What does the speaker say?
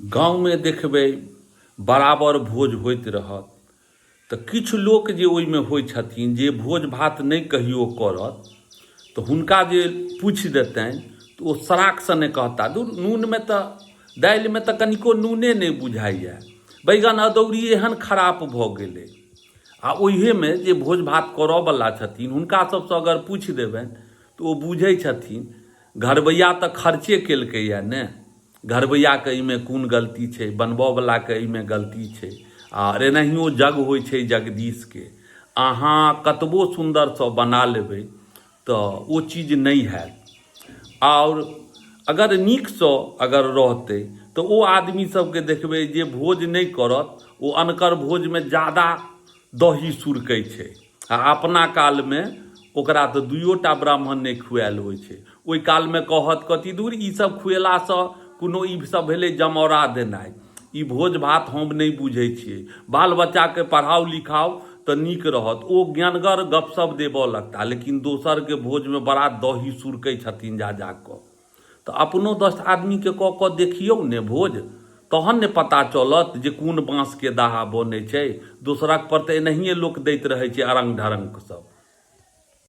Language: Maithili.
गाँवमे देखबै बराबर भोज होइत रहत तऽ किछु लोक जे ओहिमे होइ छथिन जे भोज भात नहि कहियो करत तऽ हुनका जे पूछि देतनि तऽ ओ सराकसँ नहि कहता धुर नूनमे तऽ दालिमे तऽ कनिको नूने नहि बुझाइए बैगन अदौरी एहन खराप भऽ गेलै आ ओहिमे जे भोज भात करऽवला छथिन हुनका सभसँ अगर पूछि देबनि तऽ ओ बुझै छथिन घरबैआ तऽ खर्चे केलकैए ने घरबैआके एहिमे कोन गलती छै बनबऽवलाके एहिमे गलती छै आर एनाहियो जग होइ छै जगदीशके अहाँ कतबो सुन्दरसँ बना लेबै तऽ ओ चीज नहि हैत आओर अगर नीकसँ अगर रहतै तऽ ओ आदमी सबके देखबै जे भोज नहि करत ओ अनकर भोजमे जादा दही सुरकै छै आ अपना कालमे ओकरा तऽ दुइयो टा ब्राह्मण नहि खुआयल होइ छै ओहि कालमे कहत कथी दूर ई सब खुएलासँ कोनो ई सब भेलै जमौरा देनाइ ई भोज भात हम नहि बुझै छियै बाल बच्चाके पढ़ाउ लिखाउ तऽ नीक रहत ओ ज्ञानगर गपशप देबऽ लगता लेकिन दोसरके भोजमे बड़ा दही सुरकै छथिन जा जा कऽ तऽ अपनो दस आदमीके कऽ कऽ देखियौ ने भोज तहन ने पता चलत जे कोन बाँसके दाहा बनै छै दोसरक पर तऽ एनाहिए लोक दैत रहै छै अरंग ढरंग सब।